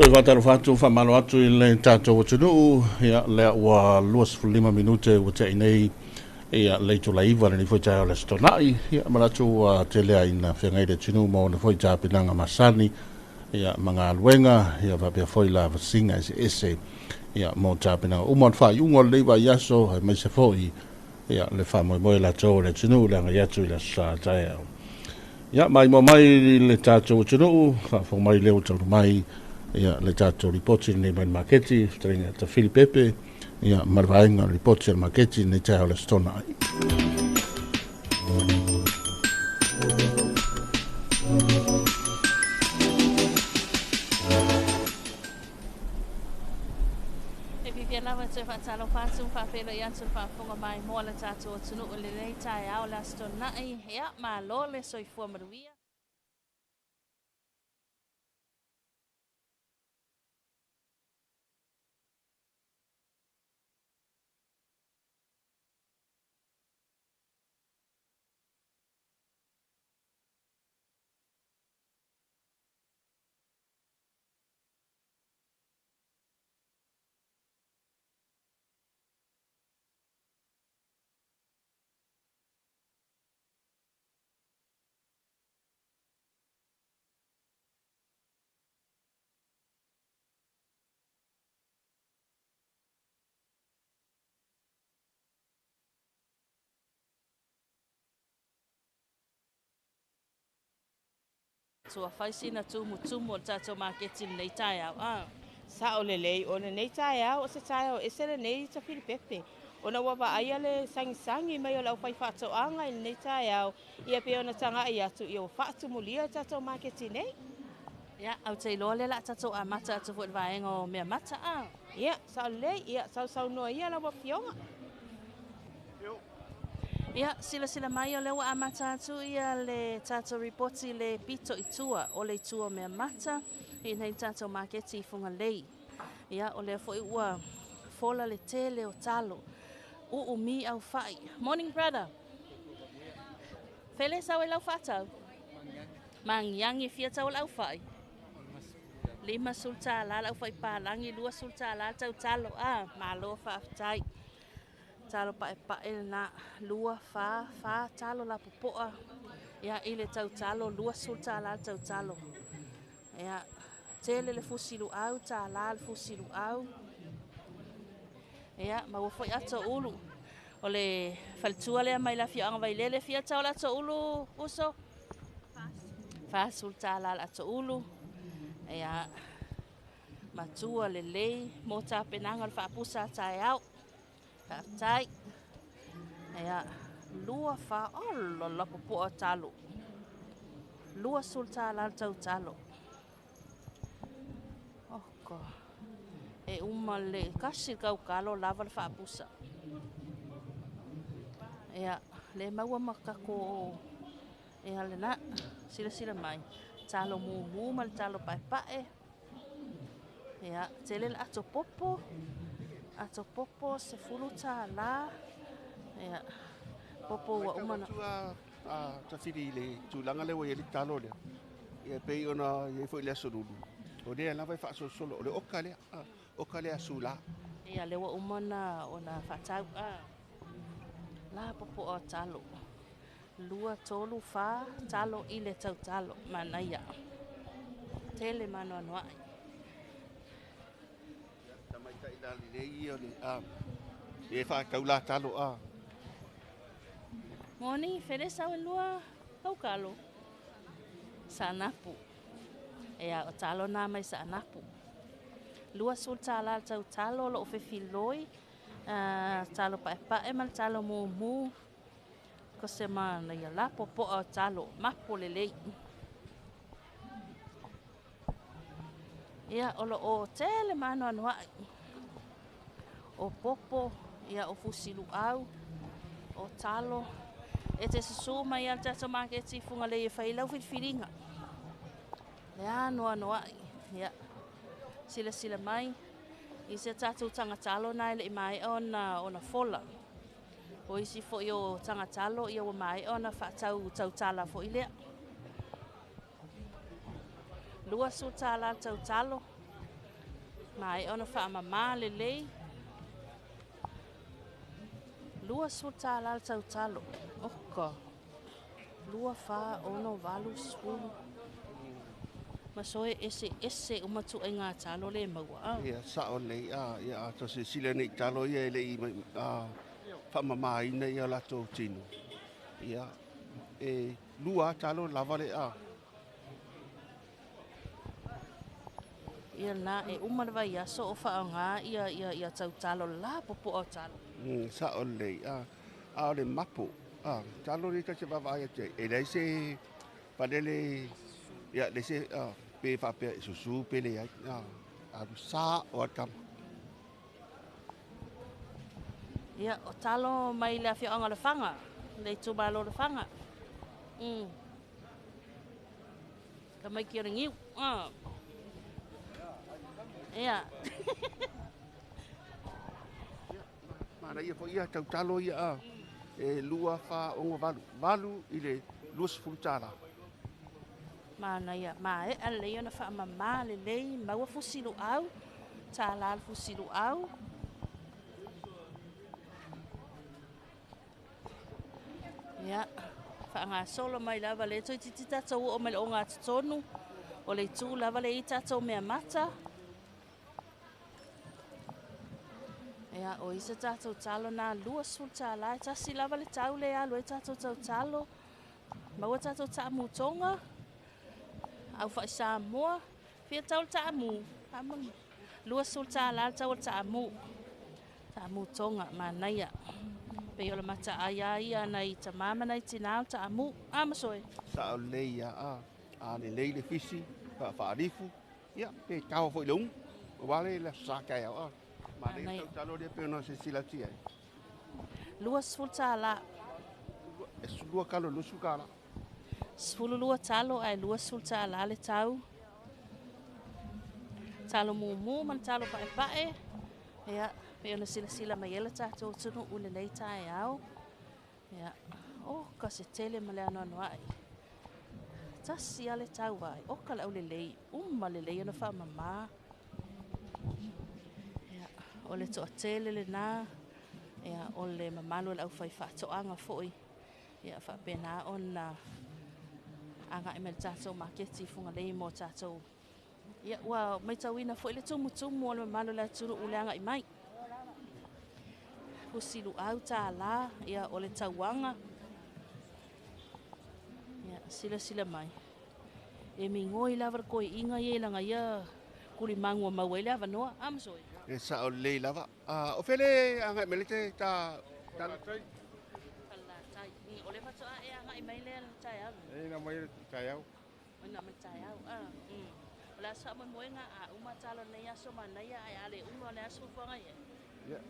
Toe faatalofa atu, faamalo atu i le tatou atunuu, ia lea ua 25 minute ua te'i nei ia le itula 9 lenei foi taeao le Aso Toonai. Ia manatu ua tele ai ina feagai le atunuu ma ona foi tapenaga masani, ia ma galuega, ia faapea foi lavasiga eseese, ia mo tapenaga uma o le faaiuga o lenei vaiaso, aemaise foi ia le faamoemoe latou o le atunuu le agai atu i le Aso Sa taeao. Ia maimoa mai le tatou atunuu, faafofoga mai lea ua taunuu mai ia le tatou lipoti lenei mai le maketi, fetalaiga Tafili Pepe, ia ma le vaega o le lipoti a le maketi lenei taeao le Aso Toonai. E fiafia lava e toe faatalofa atu ma faafeiloai atu le faafofoga maimoa a le tatou atunuu i lenei taeao le Aso Toonai. Ia, malo le soifua manuia. Tua fai sina tumutumu o le tatou maketi i lenei taeao. A. Sao lelei, o lenei taeao o se taeao ese lenei Tafilipepe, ona ua vaaia le sagisagi mai o le aufaifaatoaga i lenei taeao, ia pei ona tagai atu ia ua faatumulia le tatou maketi nei. Ia, ou te iloa lea o le a tatou amata atu foi i le vaega o mea mata. A. Ia, sao lelei, ia sausaunoa ia lau Afioga. Ia, silasila mai o lea ua amata atu ia le tatou ripoti i le pito i tua o le itu o Meamata i nei tatou maketi i Fugalei. Ia, o lea foi ua fola le tele o talo. Uumi au fai. Morning, brother. Fele sau e lau faatau? Magiagi fia tau lau fai. $50 lau fai palangi, $20 tau talo. Ah, malo faafetai. Talo paepae lena, 2, 4, 4 talo lapopoa. Ia, i le tau talo, $20 le tau talo. Ia, tele le fusi luau, $1 le fusi luau. Ia, maua foi ato ulu. O le faletua lea mai le afioaga Vailele, fia tau le ato ulu, uso? $40 le ato ulu. Ia, matua lelei mo tapenaga o le faapusa a taeao. Faafetai. Ia, 2, 4, oh la la popoa talo. $20 le tau talo. Oh God. E uma le kasi le kaukalo lava le faapusa. Ia, le maua ma kako ia lena, silasila mai. Talo mumu ma le talo paepae. Ia, tele le ato popo. Ato popo, $10. Ia, popo ua uma na. A Tafili i le tulaga lea ua i ai le talo lea, ia pei ona i ai foi le Aso Lulu, o lea lava e faasolosolo, o le oka lea, oka lea sula. Ia, lea ua uma ona faatau. La popo o talo. 2, 3, 4 talo i le tautalo. Manaia. Tele maanoanoai. Tamaitai la lelei ia o le e faatau la talo a. Moni, fele sau e lua kaukalo. Saanapu. Ea, o talo nā mai saanapu. $20 le tau talo, o loo fefiloi, talo paepae ma le talo mumu. Ko se manaia la popoa o talo, mapo lelei. Ia, o loo tele maanoanoai. O popo, ia o fusi luau, o talo. E te susu mai a le tatou maketi i Fugalei e fai lau filifiliga. Le anoanoai. Ia, silasila mai i se tatou tagatalo na e le i maea ona fola. O isi foi o tagatalo ia ua maea ona faatau tautala foi lea. $20 le tautalo. Maea ona faamamā lelei. $20 le tautalo. Oka. 2, 4, 6, 8, 10. Ma soe eseese uma ituaiga talo le maua. Ia, sao lelei. Ia, a tou silasila nei i talo ia e le i faamamaina ia o latou tino, ia, e lua lava talo lava le. Ia lena, e uma le vaiaso o faaaoga ia ia ia tautalo la popoa o talo. Sao lelei, a o le mapo, talo lea ta te vaavaai atu ai, e leai se palele, ia, leai se, pe faapea e susu pe leai, alu sao lava le tama. Ia, o talo mai le afioaga o Lefaga, le itumalo o Lefaga. Tamaiti o le niu. Ia. Manaia foi ia tautalo ia a. E 2, 4, 6, 8. 8 i le $20. Manaia, maea lelei ona faamama lelei, maua fusi luau, $1 le fusi luau. Ia, faagasolo mai lava le toeitiiti tatou oo mai le ogatotonu, o le itu lava le i tatou mea mata. Ia, o isa tatou talo na $20, e tasi lava le tau le alu ai tatou tautalo. Maua tatou taamu tonga, au fai Samoa, fia tau le taamu, $20 le tau o le taamu. Taamu tonga, manaia. Pei o le mataai a ia nai tamā ma nai tinā o le taamu. A masoe. Sao lelei ia, a lelei le fisi, faaalifu, ia, pe tao foi le umu, aua le aso Sa taeao, a. Manaia le tautalo lea pei ona silasila atu i ai. $20. E 12 talo, $20. 12 talo ae $20 le tau. Talo mumu ma le talo paepae. Ia, pei ona silasila mai ai le tatou atunuu i lenei taeao. Ia, oka se tele ma le anoanoai. Tasi lava le tau ai, oka le aulelei, uma lelei ona faamama. Ia, o le toatele lena, ia, o le mamalu o le aufaifaatoaga foi. Ia, faapena ona agai mai le tatou maketi i Fugalei mo tatou. Ia, ua matauina foi le tumutumu o le mamalu o le atunuu i le agai mai. Fusi luau $1, ia, o le tauaga. Ia, silasila mai. E migoi lava le koiiga ia i laga ia kulimagu ua maua ai le avanoa. A masoe? E sao lelei lava. O fea le agai mai le te ta... Falelatai. O le faatoa e agai mai lea le taeao. E na mai le taeao. Na mai taeao. O le aso faamoemoega a uma talo nei aso manaia ae a le uma o le aso fuafuaga i ai. Ia.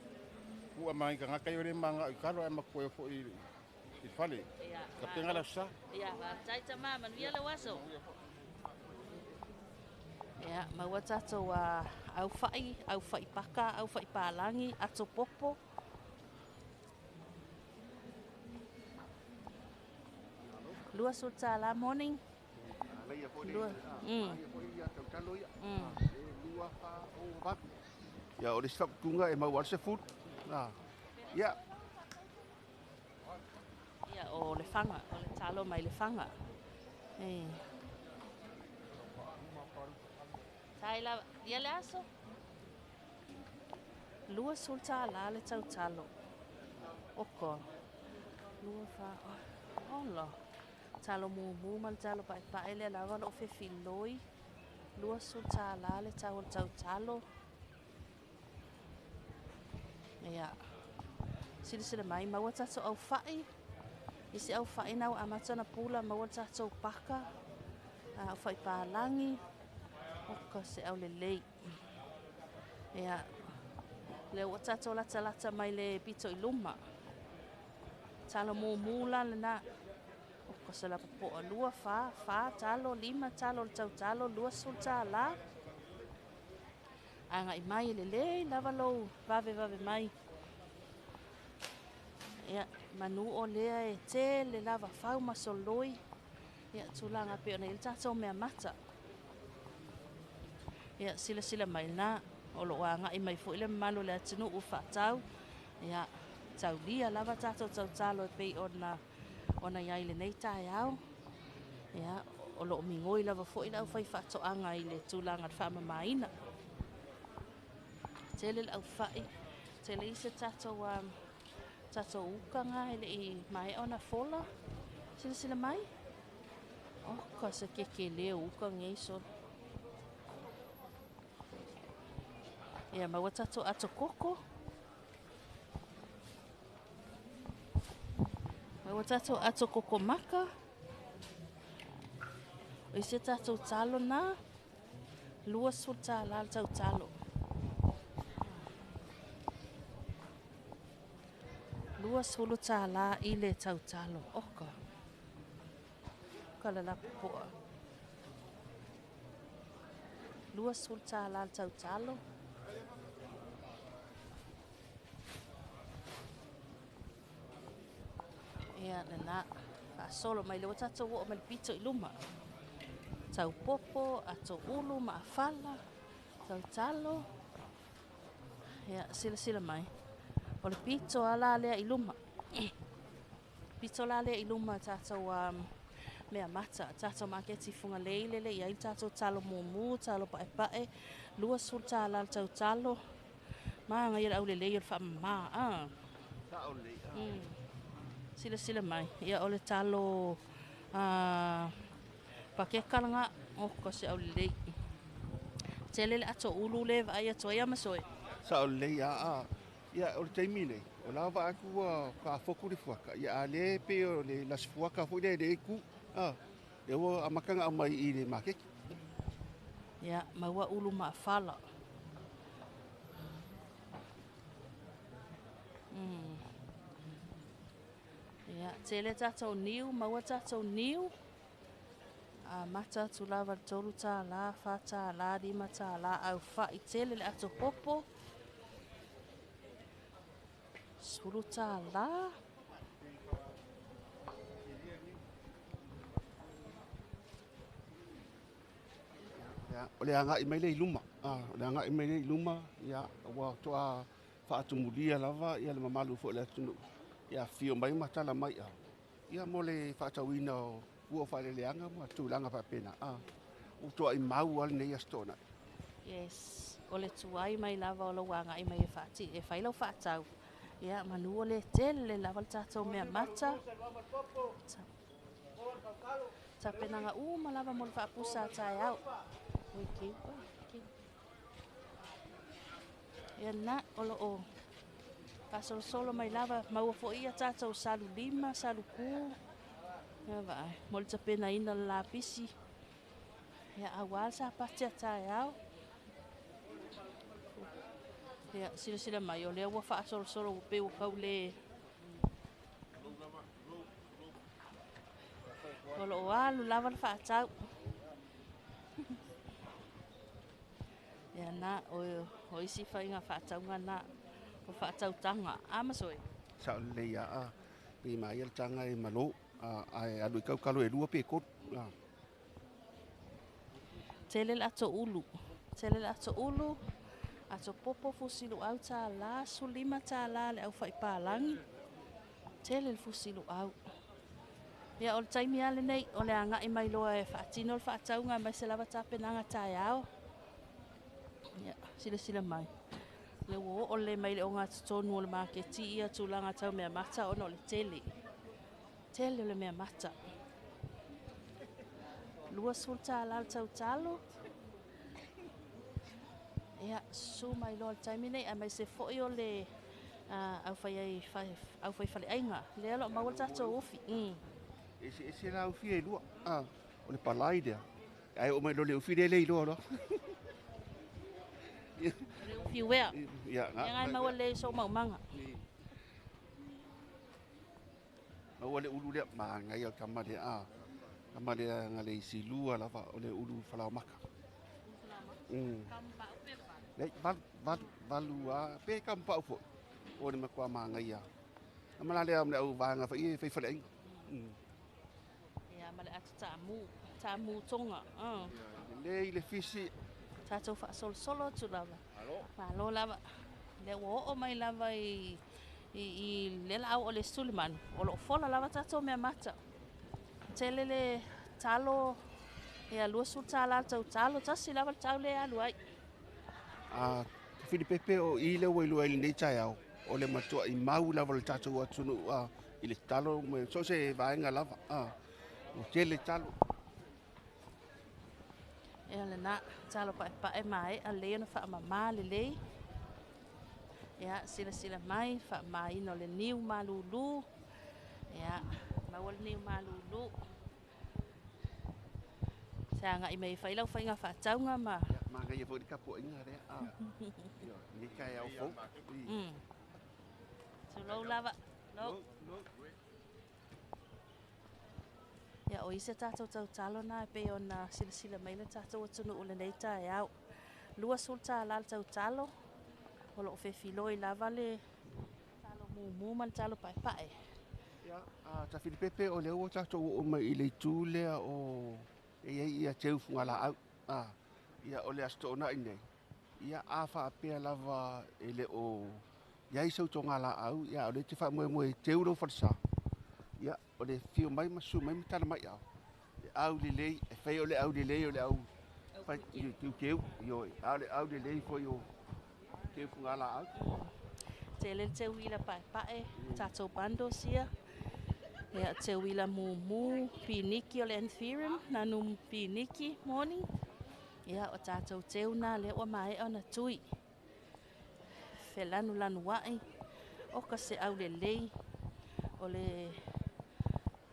Ua mai tagata i o le manga i kalo ae matua foi i fale. Ia. Ka penga la sa. Ia, faafetai tama, manuia lou aso. Ia, maua tatou aufai, aufai paka, aufai palagi, ato popo. $20 morning. Manaia foi le Lua. manaia foi ia tautalo ia. E 2, 4, 6, 8. Ia, o le isi faaputuga e maua ai le 10. Ia. Ia, o le faga, o le talo mai le faga. E. Tai lava, ia le aso. $20 le tautalo. Oko. 2, 4, ola. Talo mumu ma le talo paepae lea lava o loo fefiloi. $20 le tau o le tautalo. Ia. Silasila mai, maua tatou aufai. Isi aufai na ua amata ona pula, maua le tatou paka. Aufai palagi. Oka se aulelei. Ia. Lea ua tatou latalata mai le pito i luma. Talo mumu la lena. Oka se lapopoa. 2, 4, 4 talo, 5 talo le tautalo, $20. Agai mai e lelei lava lou vavevave mai. Ia, manu o lea e tele lava fau ma soloi. Ia, tulaga pei ona i ai le tatou mea mata. Ia, silasila mai lena. O lo o agai mai foi le mamalu o le atunuu faatau. Ia, taulia lava tatou tautalo e pei ona ona i ai lenei taeao. Ia, o lo o migoi lava foi le aufaifaatoaga i le tulaga o le faamamaina. Tele le aufai, tele isi tatou tatou ukaga e le i maea ona fola. Silasila mai. Oka se kekele o uka nei solo. Ia, maua tatou ato koko. Maua tatou ato koko maka. O isi tatou talo na. $20 le tautalo. $20 i le tautalo. Oka. Oka le lapopoa. $20 le tautalo. Ia, lena. Faasolo mai le ua tatou oo mai le pito i luma. Taupopo, ato ulu, maafala, tautalo. Ia, silasila mai. O le pito a la lea i luma. Pito la lea i luma tatou mea mata. Tatou maketi Fugalei lele i ai tatou talo mumu, talo paepae, $20 le tautalo. Magaia le aulelei o le faamama. Sao lelei. Silasila mai. Ia, o le talo pakeka laga. Oka se aulelei. Tele le ato ulu le vaai atu ai a masoe. Sao lelei a. Ia, o le taimi nei, o la vaai atu ua faafoku le fuaka. Ia, a le pe o le lasi fuaka foi le le ku. Le ua amataga aumai i le maketi. Ia, maua ulu maafala. Ia, tele tatou niu, maua tatou niu. Amata atu lava le $3, $4, $5, aufai tele le ato popo. $10. Ia, o le agai mai le i luma. O le agai mai le i luma, ia, ua toa faatumulia lava ia le mamalu foi o le atunuu. Ia, afio mai ma tala mai a. Ia, mo le faatauina o fua o faaleleaga ma tulaga faapena. Ua toai mau lava lenei aso Toonai. Yes, o le tuai mai lava o lau agai mai e faati e fai lau faatau. Ia, manu o le tele lava le tatou mea mata. Tapenaga uma lava mo le faapusa a taeao. Oi keu, oi keu. Ia na, o lo o faasolosolo mai lava, maua foi ia tatou salu lima, salu ku. Ia vaai, mo le tapenaina o le lapisi. Ia, aua le sapati a taeao. Ia, silasila mai, o lea ua faasolosolo ua pei ua tau le. O lo o alu lava le faatau. Ia na, o isi faiga faatauga na, o faatautaga. A masoe? Sao lelei a. Pe maia le taga e malo. Ae alu i kaukalo e 2 pe 3. Tele le ato ulu. Tele le ato ulu. Ato popo fusi luau $1, $15 le aufai palangi. Tele le fusi luau. Ia, o le taimi lava lenei, o le agai mai loa e faatino le faatauga mai se lava tapenaga taeao. Ia, silasila mai. Le ua oo le mai le ogatotonu o le maketi ia tulaga tau mea mata ona o le tele. Tele o le mea mata. $20 le tautalo. Ia, susu mai loa le taimi nei, aemaise foi o le aufai faleaiga. Lea o lo o maua le tatou ufi. Ese ese la ufi e lua. O le palai lea. Ai o mai lo le ufi le le iloa loa. O le ufi uea. Ia, Ia ngai maua le so maumaga. Maua le ulu lea, magaia o le tama lea. Tama lea nga le isi lua lava o le ulu falaomaka. Nei, valu, valu, valu a, pe kampau foi. O le matua magaia. Ama la lea o le au vaega fai e fai faleaiga. Ia, ma le ata taamu, taamu tonga. Lelei le fisi. Tatou faasolosolo atu lava. Malo lava. Lea ua oo mai lava i i lea laau o le Sulemanu, o lo o fola lava tatou mea mata. Tele le talo, ia $20 le tau talo, tasi lava le tau lea e alu ai. A Filipepe o i le ua iloa i lenei taeao, o le matuai mau lava o le tatou atunuu i le talo ma so o se vaega lava. Ua tele talo. Ia lena, talo paepae maea lelei ona faamama lelei. Ia, silasila mai, faamamaina o le niu malulu. Ia, maua le niu malulu. Se agai mai e fai lau faiga faatauga ma... Ia, manaia foi le tapuaiga lea. Ia, lenei taeao fou. Tulou lava. Tulou. Ia, o isi a tatou tautalo na e pei ona silasila mai le tatou atunuu i lenei taeao. $20 le tautalo, o lo o fefiloi lava le talo mumu ma le talo paepae. Ia, a Tafilipepe, o lea ua tatou oo mai i le itu lea o e i ai ia teu fugalaau. Ia, o le Aso Toonai nei, ia a faapea lava e le o i ai sau togalaau, ia o lea e te faamoemoe e teu lou falesa, ia o le fio mai ma susu mai ma tala mai au. Le au lelei, e fai o le au lelei o le au fai teuteu, ioe, a o le au lelei foi o teu fugalaau. Tele le teuila paepae, tatou bundles ia. Ia, teuila mumu, piniki o le anthurium, nanu piniki moni. Ia, o tatou teu na lea ua maea ona tui. Felanulanuai, o ka se au lelei, o le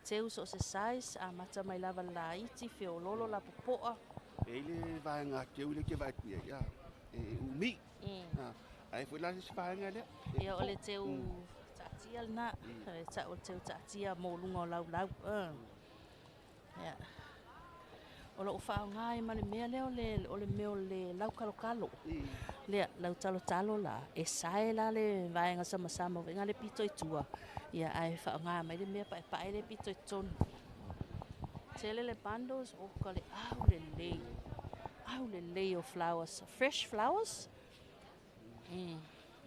teu so o se size, amata mai lava le laiti, feololo la popoa. E i le vaega teu le ke vaai atu i ai, e umi. Ai foi la se vaega lea. Ia, o le teu taatia lena, e tau o le teu taatia mo luga o laulau. Ia. O loo faaaoga ai ma le mea lea o le mea o le laukalokalo. Lea, lau talotalo la, e sae la le vaega samasama o le pito i tua, ia ae faaaoga mai le mea paepae le pito i totonu. Tele le bundles o ka le au lelei. Au lelei o flowers, fresh flowers.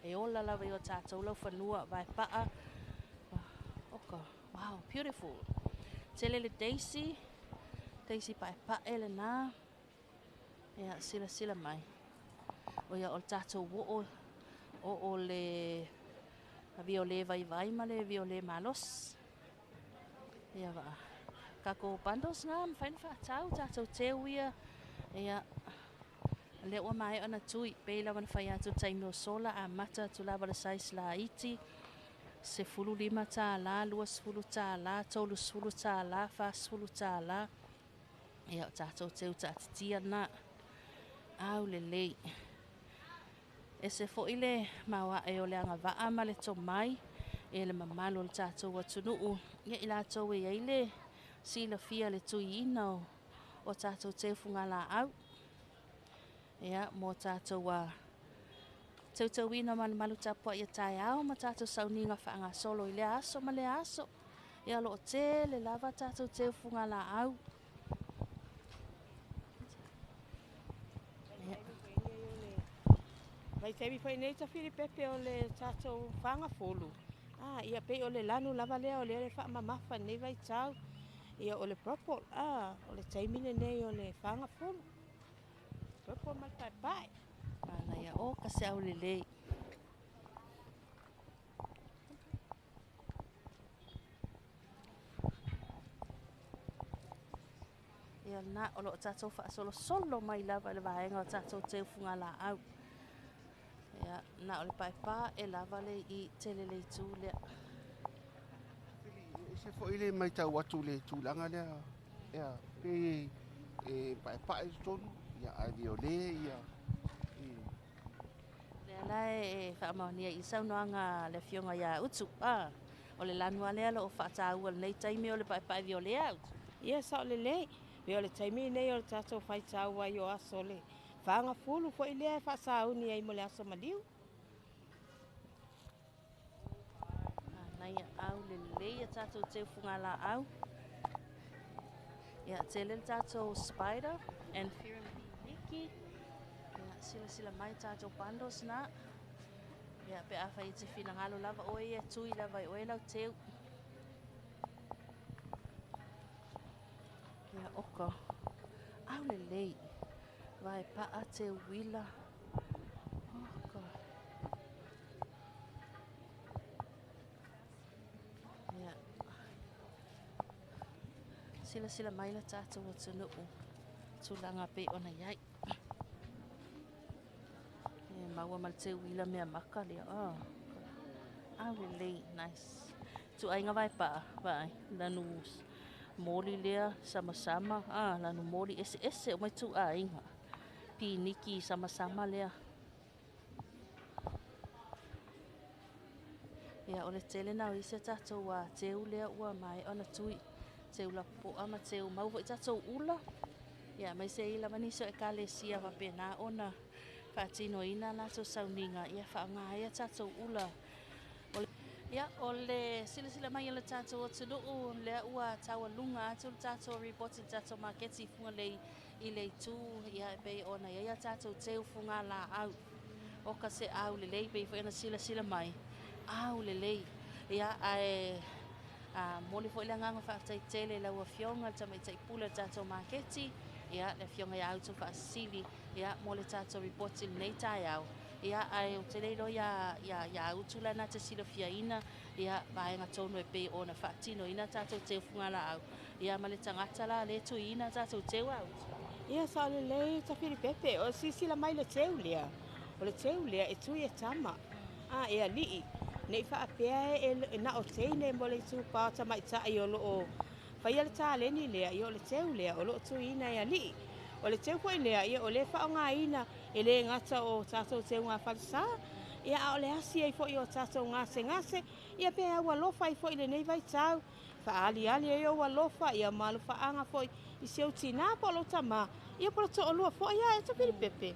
E ola lava i o tatou lau fanua, vaepaa. Oka, wow, beautiful. Tele le daisy, daisy paepae lena. Ia, silasila mai. O ia o le tatou oo o le viole vaivai ma le viole malosi. Ia vaa. Kako bundles na, mawhai na whaatau, tatou teu ia. Ia, lea ua maea ona tui, pei lava na fai atu taimi o sola, amata atu lava le size laiti, $15, $20, $30, $40. Ia, o tatou teu taatitia na. Au lelei. E se foi le maoae o le agavaa ma le tomai e le mamalu o le tatou atunuu. Ia i latou e ai le silafia le tuiina o tatou teu fugalaau. Ia, mo tatou a teuteuina malumalu tapuai ia taeao ma tatou sauniga faagasolo i lea aso ma lea aso. Ia, o loo tele lava tatou teu fugalaau. Ia. Vaitaimi foi nei Tafilipepe o le tatou fagafulu. Ia pei o le lanu lava lea o lea le faamamafa nei vaitau. Ia o le purple, o le taimi lenei o le fagafulu. Purple ma le paepae. Manaia o ka se au lelei. Ia na, o loo tatou faasolosolo mai lava i le vaega o tatou teu fugalaau. Ia, na o le paepae lava le i tele le itu lea. E se foi le mai tau atu le tulaga lea, ia, pe e paepae i totonu, ia ae viole, ia. Lea la e faamaonia i saunoaga le afioga ia Utu. O le lanu lava lea o loo faataua lenei taimi o le paepae violea Utu. Ia, sao lelei. Pe o le taimi nei o le tatou faitau ai o aso le fagafulu foi lea e faasauni ai mo le aso maliu. Manaia au lelei a tatou teu fugalaau. Ia, tele le tatou spider and piniki. Ia, silasila mai tatou bundles na. Ia, pe afai e te finagalo lava oe ia tui lava e oe lau teu. Ia, oka. Au lelei. Vae paa teu uila. Oka. Ia. Silasila mai la tatou atunuu. Tulaga pei ona i ai. E maua ma le teuila mea maka lea. Oh. Au lelei, nice. Tuaiga vae paa, vaai, lanu moli lea, samasama, ah, lanu moli eseese o mai tuaiga. Piniki samasama lea. Ia, o le tele na o isi a tatou a teu lea ua maea ona tui. Teu lapopoa ma teu mau foi tatou ula. Ia, aemaise ai lava nisi o ekalesia faapena ona faatinoina a latou sauniga, ia faaaoga ai a tatou ula. O le, ia, o le silasila mai a le tatou atunuu, lea ua taualuga atu le tatou ripoti i le tatou maketi i Fugalei i le itu, ia, e pei ona i ai a tatou teu fugalaau. Oka se au lelei, pei foi ona silasila mai, au lelei. Ia, ae a momoli foi le agaga faafetai tele i lau Afioga i le Tamaitai Pule o le tatou maketi, ia, le Afioga ia Autu Faasisili, ia, mo le tatou ripoti i lenei taeao. Ia, ae ou te le iloa ia, ia, ia Autu la na te silafiaina, ia, vaega tonu e pei ona faatinoina tatou teu fugalaau, ia, ma le tagata la le tuiina tatou teu Autu. Ia, sao lelei Tafilipepe, o silasila mai le teu lea, o le teu lea e tui e tama, a e alii, nei faapea e na o teine mo le itupa o tamaitai o loo faia le taleni lea, ia o le teu lea o loo tuiina e alii. O le teu foi lea, ia o le faaaogaina e le gata o tatou teuga falesa, ia a o le asi ai foi o tatou gasegase, ia pe au alofa ai foi i lenei vaitau, faaaliali ai ou alofa, ia ma alofaaga foi i si ou tinā po o lou tamā, ia po o le toalua foi a e Tafilipepe.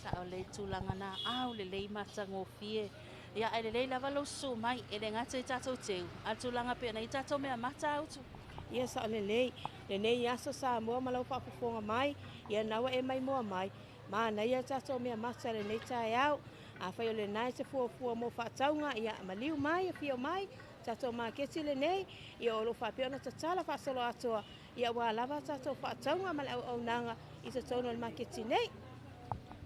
Sao lelei tulaga na, ao lelei matagofie. Ia, ae lelei lava lou susu mai, e le gata i tatou teu, a o le tulaga pei ona i ai tatou mea mata Autu. Ia sao lelei, lenei aso Samoa ma lau faafofoga mai, ia na ua e maimoa mai, manaia tatou mea mata i lenei taeao. Afai o lena e te fuafua mo faatauga, ia maliu mai, afio mai, tatou maketi lenei, ia o lo o faapea ona tatala faasoloatoa, ia aua lava tatou faatauga ma le auaunaga i totonu o le maketi nei.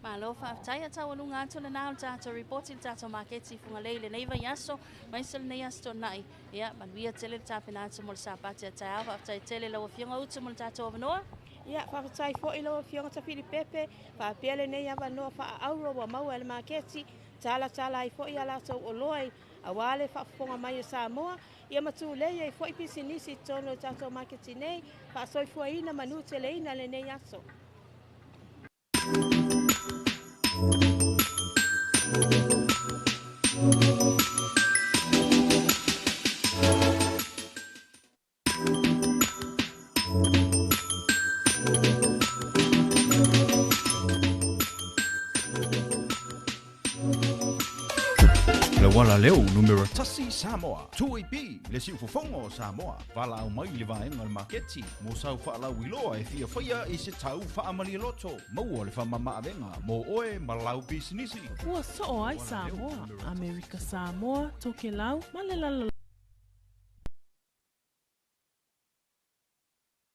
Malo faafetai, a taualuga atu lena o le tatou ripoti i le tatou maketi i Fugalei i lenei vaiaso, aemaise lenei Aso Toonai. Ia, manuia tele le tapena atu mo le Sapati a taeao. Faafetai tele i lau Afioga Utu mo le tatou avanoa. Ia, faafetai foi i lau Afioga Tafilipepe, faapea lenei avanoa faaauro ua maua e le maketi, talatala ai foi a latou oloa i aua le faafofoga mai a Samoa, ia ma tulei ai foi pisinisi i totonu o le tatou maketi nei, faasoifuaina manuteleina lenei aso. Le uala leo numera tasi Samoa, 2AP, le siufofoga o Samoa, valaau mai i le vaega o le maketi mo sau faalauiloa e fia faia i se tau faamalialoto, maua le faamamaavega mo oe ma lau pisinisi. Ua soo ai Samoa, Amerika Samoa, Tokelau ma le lalolagi.